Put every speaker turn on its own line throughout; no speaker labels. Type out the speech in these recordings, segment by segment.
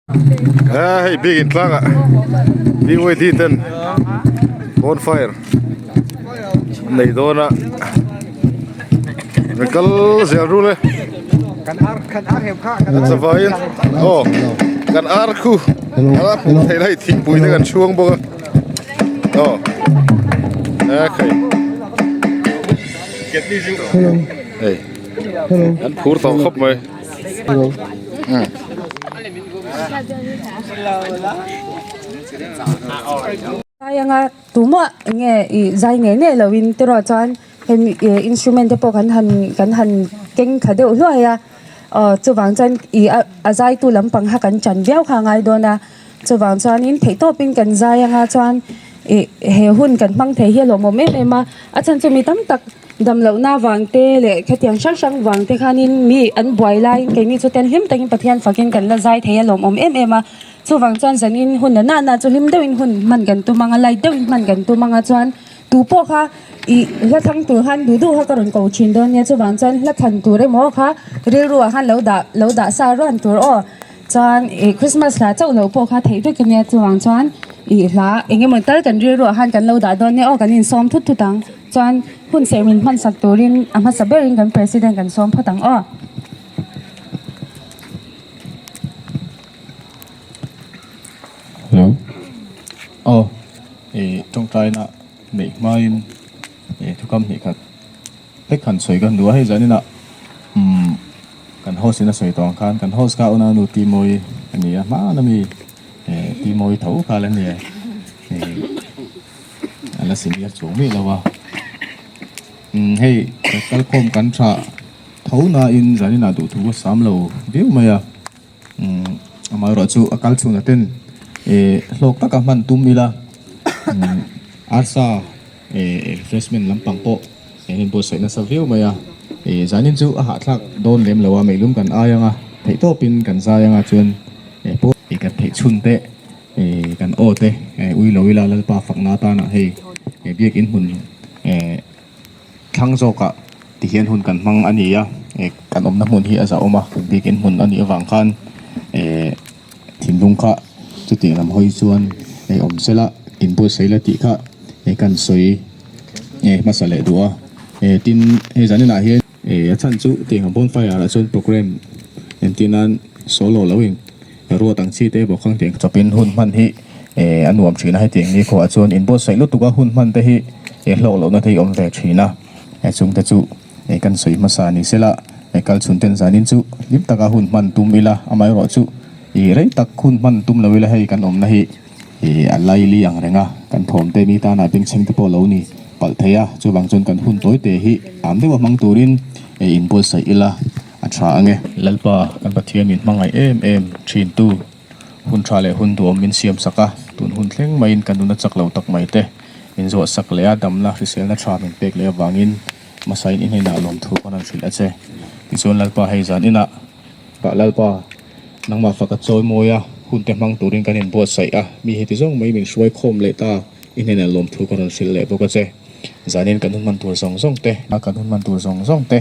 A hei biakin tlangah BYD ten bonfire an nei dawn a an kal zel rul e an zavaiin aw kan ar khu a hmuh theih na hei thingpui te kan chhuang bawk a aw a khai hei an phur tawh khawp mai.
Zai anga tumah enge ih zai ngei ngei lo in tiraw chuan hemi ih instrument te pawh kan han kan han keng thla deuh hluai a aw chuvang chuan ih a a zai tu lampang kha kan chan viau kha a ngai dawn a chuvang chuanin theihtawpin kan zai anga chuan ih he hun kan hmang thei hi a lawmawm em em a a chhan chu mi tam tak. Dam lohna vang te leh khatiang hrang hrang vang te khanin mi an buai laiin keini chu ten hlim takin Pathian fakin kan la zai thei a lawmawm em em a. Chuvang chuan zanin hun la nana chu hlim deuhin hun hman kan tum ang a, light deuhin hman kan tum ang a chuan tu pawh kha ih hla thlang tur khan duh duh kha ka rawn ko thin dawn nia chuvang chuan hla thlan tur emaw kha rilru ah khan lo dah lo dah sa ruan tur aw. Chuan ih Christmas hla chauh loh pawh kha theih vek ania chuvang chuan ih hla eng emaw tal kan rilru ah khan kan lo dah dawn nia aw kan insawm thut thut ang. Chuan hun serh min hmansak turin a hmasa berin kan President kan sawm phawt ang aw.
Hello. Aw ih tawngtaina neih hmain ih thukam hnih khat hlek han sawi ka hnu a hei zaninah umm kan host in a sawi tawh ang khan kan host kha unau nu Timawi a ni a hmana mi eh Timawi tho kha la ni e ih a la senior chuang miah lo a umm hei kalkhawm kan tha tho nain zaninah duhthu a sam lo viau mai a umm amaherawhchu a kal chhunah ten eh hlawk taka hman tum ila umm arsa eh refreshment lampang pawh eng in buatsaih nasa viau mai a eh zanin chu a hahthlak dawn lem lo a meilum kan ai ang a theihtawpin kan zai ang a chuan eh pawh kan theih chhun te. Eh kan aw te eh ui lo ila Lalpa fakna atana hei eh biakin hmun eh thlang zawkah ti hian hun kan hmang a ni a eh kan awmna hmun hi a zahawm a biakin hmun a nih avang khan eh thinlung kha chutiang lam hawi chuan eh awm sela inbuatsaih la tih kha eh kan sawi eh hmasa leh duh a eh tin hei zaninah hian eh a chhan chu tiang bonfire ah chuan programme entir nan solo lo in. Ruat ang chi te bawk ang tih chawpin hun hman hi eh a nuam thin a hetiang ni khuaah chuan inbuatsaih lutuk a hun hman te hi eh hlawk lohna te hi awm ve thin a eh chung te chu eh kan sawi hmasa ni sela eh kal chhun ten zanin chu hlim taka hun hman tum ila amaherawh chu ih rei tak hun hman tum lo ila hei kan awmna hi ih a laili ang reng a kan thawm te mi tana bengchheng te pawh lo ni palh thei a chuvang chuan kan hun tawi te hi am deuh a hmang turin eh inbuatsaih ila. A tha ange. Lalpa, kan Pathian min hmangaih em em thin tu, hun tha leh hun duhawm min siam sak a, tun hun thleng maiin kan nuna chak lo tak mai te min zuah sak leh a, damna hriselna tha min pek leh avangin hmasain i hnenah lawmthu kan rawn hrilh a che. Tichuan Lalpa hei zan inah. Pah Lalpa, nangmah faka chawi mawi a, hun te hmang turin kan inbuatsaih a, mi heti zawng mai min hruai khawm leh ta, i hnenah lawmthu kan rawn hrilh leh bawk a che. Zanin kan hun hman tur zawng zawng te, kan hun hman tur zawng zawng te,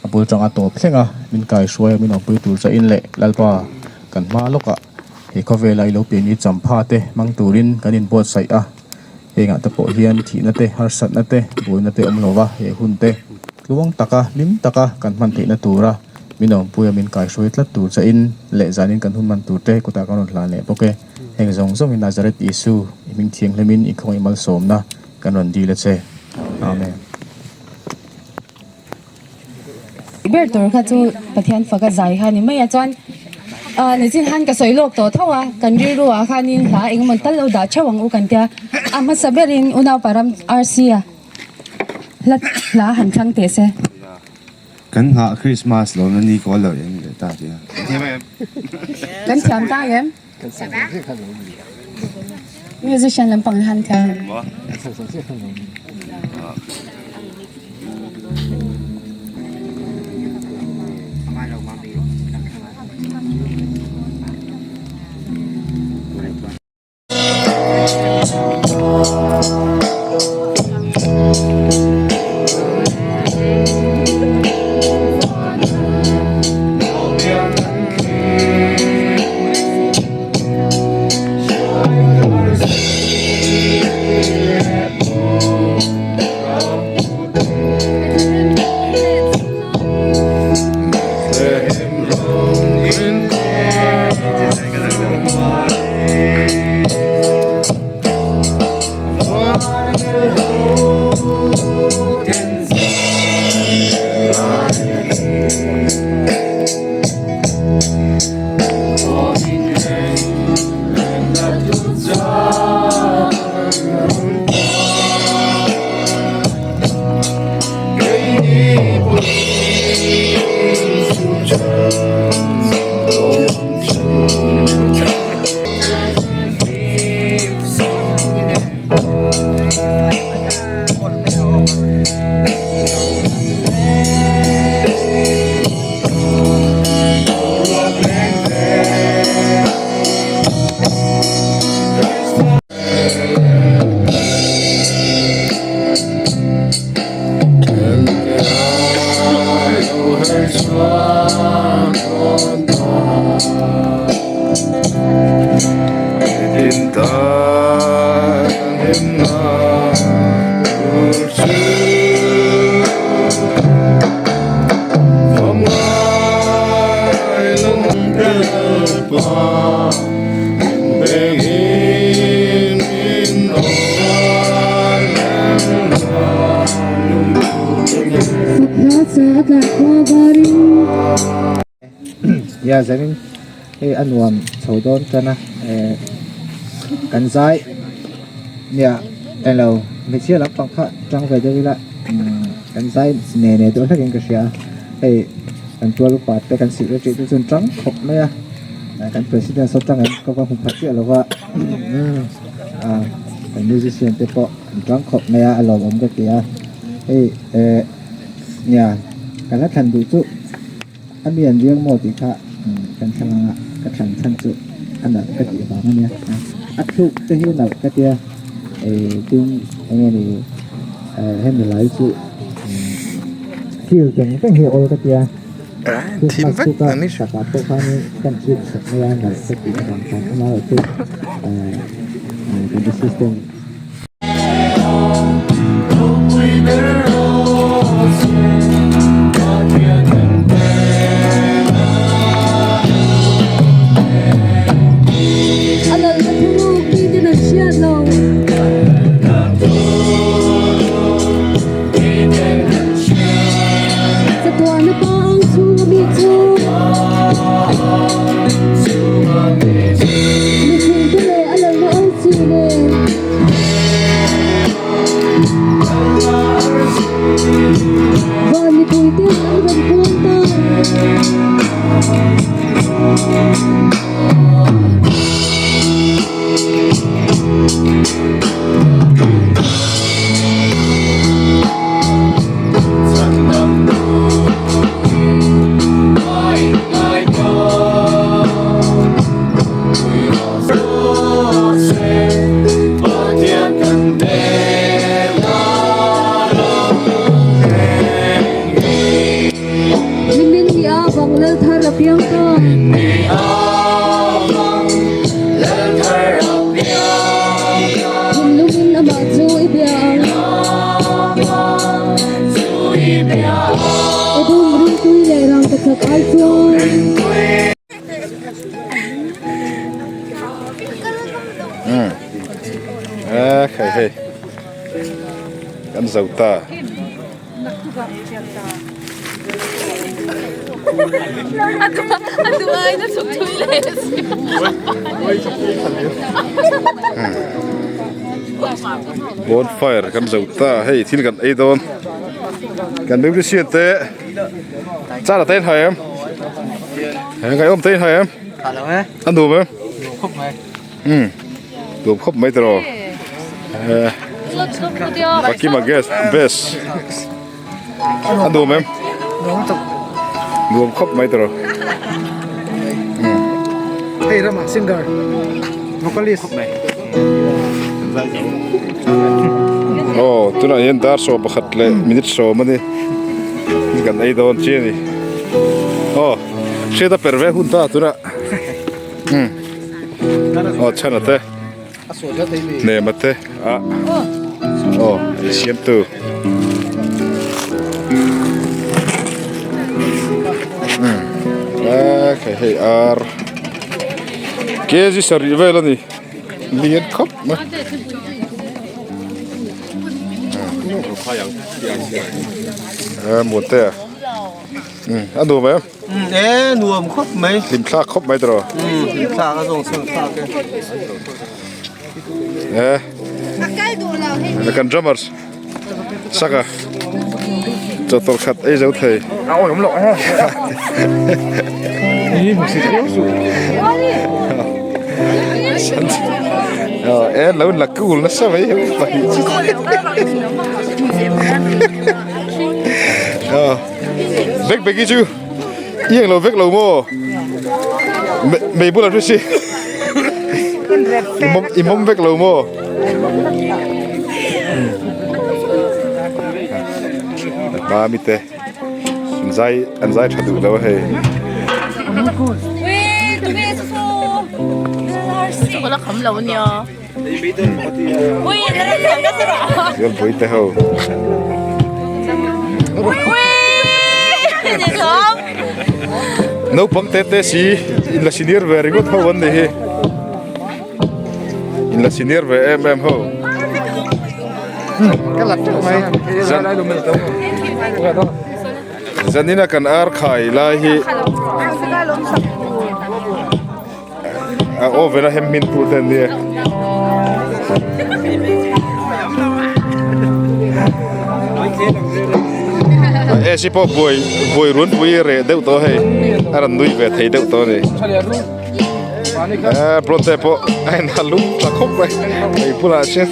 A bul tanga tawp thleng a, min kaihruai a, min awmpui tur che in leh Lalpa kan hma lawkah he khawvela i lo pian i champha te hmang turin kan inbuatsaih a, hengah te pawh hian thihna te, harsatna te, buaina te awm lova he hun te tluang taka hlim taka kan hman theihna tura min awmpui a, min kaihruai tlat tur che in leh zanin kan hun hman tur te kutah kan rawn hlan leh bawk e. Heng zawng zawngin Nazareth Isu i hming thianghlimin i khawngaih malsawmna kan rawn dil a che. Amen.
Ber tur kha chu Pathian faka zai kha ni mai a chuan ah nichin khan ka sawi lawk tawh tho a kan rilru ah khanin hla engemaw tal lo dah theuh ang u kan tia a hmasa berin unaupa ram RC a hla hla han thlang teh se.
Kan nghah Christmas lo na ni kawl lo em leh ta tia.
Kan thiam ta em? Musician lampang han thiam em?
Nia zanin hei a nuam chho dawn tan a eh kan zai nia englo hmeichhia lampang kha tang ve deuh ila umm kan zai ne ne deuh hlekin ka hria a hei kan tual upa te kan silh reuh te chu an tang khawp mai a kan president saw tangin ka va hmu pha chiah lo va ah kan musician te pawh an tang khawp mai a a lawmawm ka ti a hei eh nia ka la thlan duh chu. A mi an riang maw tih kha kan thlang ang a, ka thlan chhan chu a nalh ka tih vang a nia. A thluk te hi nalh ka tia, tin eng nge ni hemi lai chu feel veng veng hi a awl ka tia. Christmas chu ka sakah pawh khanin kan chhip sak mai a, nalh ka tih avang khan amaherawhchu kan assistant.
A lalna thuruk mi ten an hriat lo. Chatuahna pa ang chhunga mi chu. Mihring te leh a lalna awm chi nen. Van mipui ten an rawn puang ta. Nimin ni a vang lal thar a piang ta. Thinlungin amah chu i bia ang. Edom ringtui leh rangkachak ai chuan.
A khai hei kan zo ta. Bonfire kan zo ta hei thil kan ei dawn kan musician te char a te in hai em ngai awm te in hai em a nuam em nuam khawp mai tiraw Pakima guest best a nuam em nuam khawp mai tiraw
hei ramah singer vocalist
aw tunah hian dar sawm pakhat leh minute sawm a ni kan ei dawn chiah a ni aw hriat a per ve hun ta tunah aw chhan a te hnem a te ah aw ei siam tu a khai hei ar kg sarih vel a ni lian khawp mai a muante a a nuam em.
E nuam khawp mai.
Hlim thlak khawp mai tawh.
Hlim thlak a zawng chhung thlak e.
E. Kan drummers saka chawtawlh khat ei zo thei.
A awm loh he. Ni hmu si thiau su.
E lo la cool nasa mai pahnih chu. Vek vek hi chu i englo vek lo maw mei bulah hre si i mawm vek lo maw mami te an zai an zai tha duh lo a hei. Zawlpui te ho. Naupang te te si in la senior ve ringawt ho an ni hi. In la senior ve em em ho. Zanina kan ar khai lai hi a oven a hem hmin tu te an nia. AC pawh buai buai ruan pui reh deuh tawh hei a rawn nui ve thei deuh tawh a ni. Eee Bronte pawh a in ha lum ta khawp mai hei bulah hian.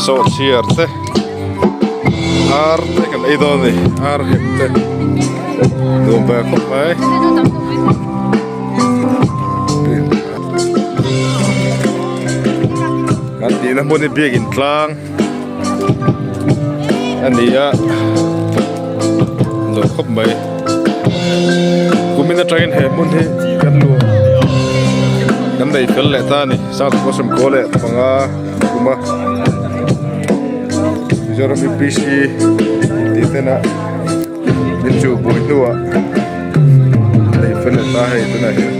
Sawhchiar te ar te kan ei dawn a ni ar hem te nuam ve khawp mai. Kan tihna hmun hi biakin tlang a ni a nuam khawp mai kumin atangin he hmun hi kan luah kan nei fel leh ta a ni sangha sawmkaw leh panga kuma Mizoram UPC tih ten a min chu buai hnuah nei fel leh ta hei tunah hian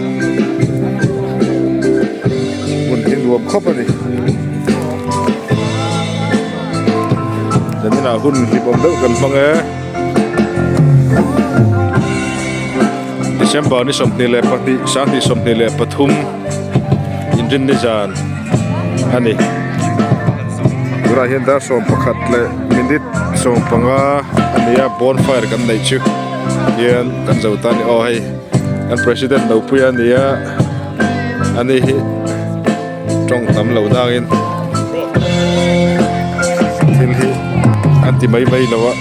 hmun hi nuam khawp a ni zaninah hun hlimawm deuh kan hmang e December ni 22 2023 inrinni zan a ni tunah hian dar 11 leh minute 15 a ni a bonfire kan neih chu hian kan zo ta a ni aw hei kan president lo pui a ni a ani hi tawng tam lo dangin thil hi an ti mai mai lo a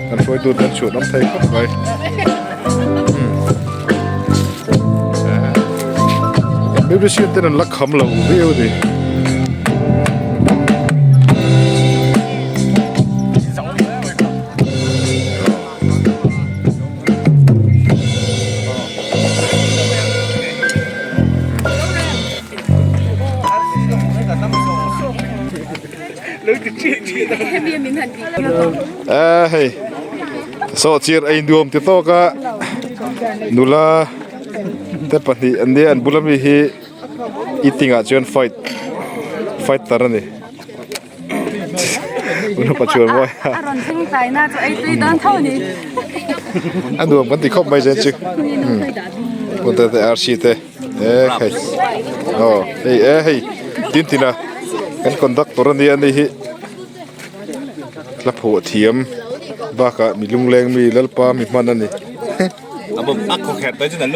kan hruaitu te an chhuah lam thei khawp mai musician ten an la kham lo viau a ni. A hei sawhchir ei nuam ti tawk a nula te pahnih an nia an bula mi hi eating ah chuan fight fighter a ni a nuam kan ti khawp mai zen chu te arsi te e hei aw hei e hei tin tin a kan conductor a nia ani hi hla phuah thiam bakah mi lungleng mi lalpa mi hman a ni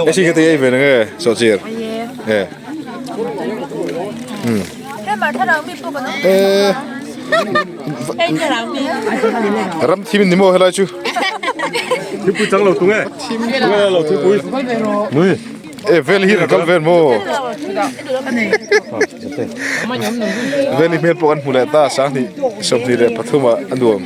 e si khati ei ve na nge sawhchir e e ram thim ni maw helai chu
thingpui chang lo tung e lo thingpui
mui e vel hi kal vel maw vel hi hmel pawh kan hmu leh ta sanghnih 23 ah a nuam.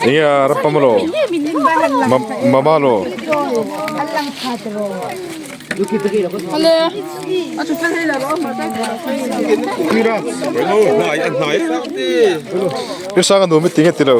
Enge a rapam alo mama alo. Pi sang a nuam i ti nge ti lo.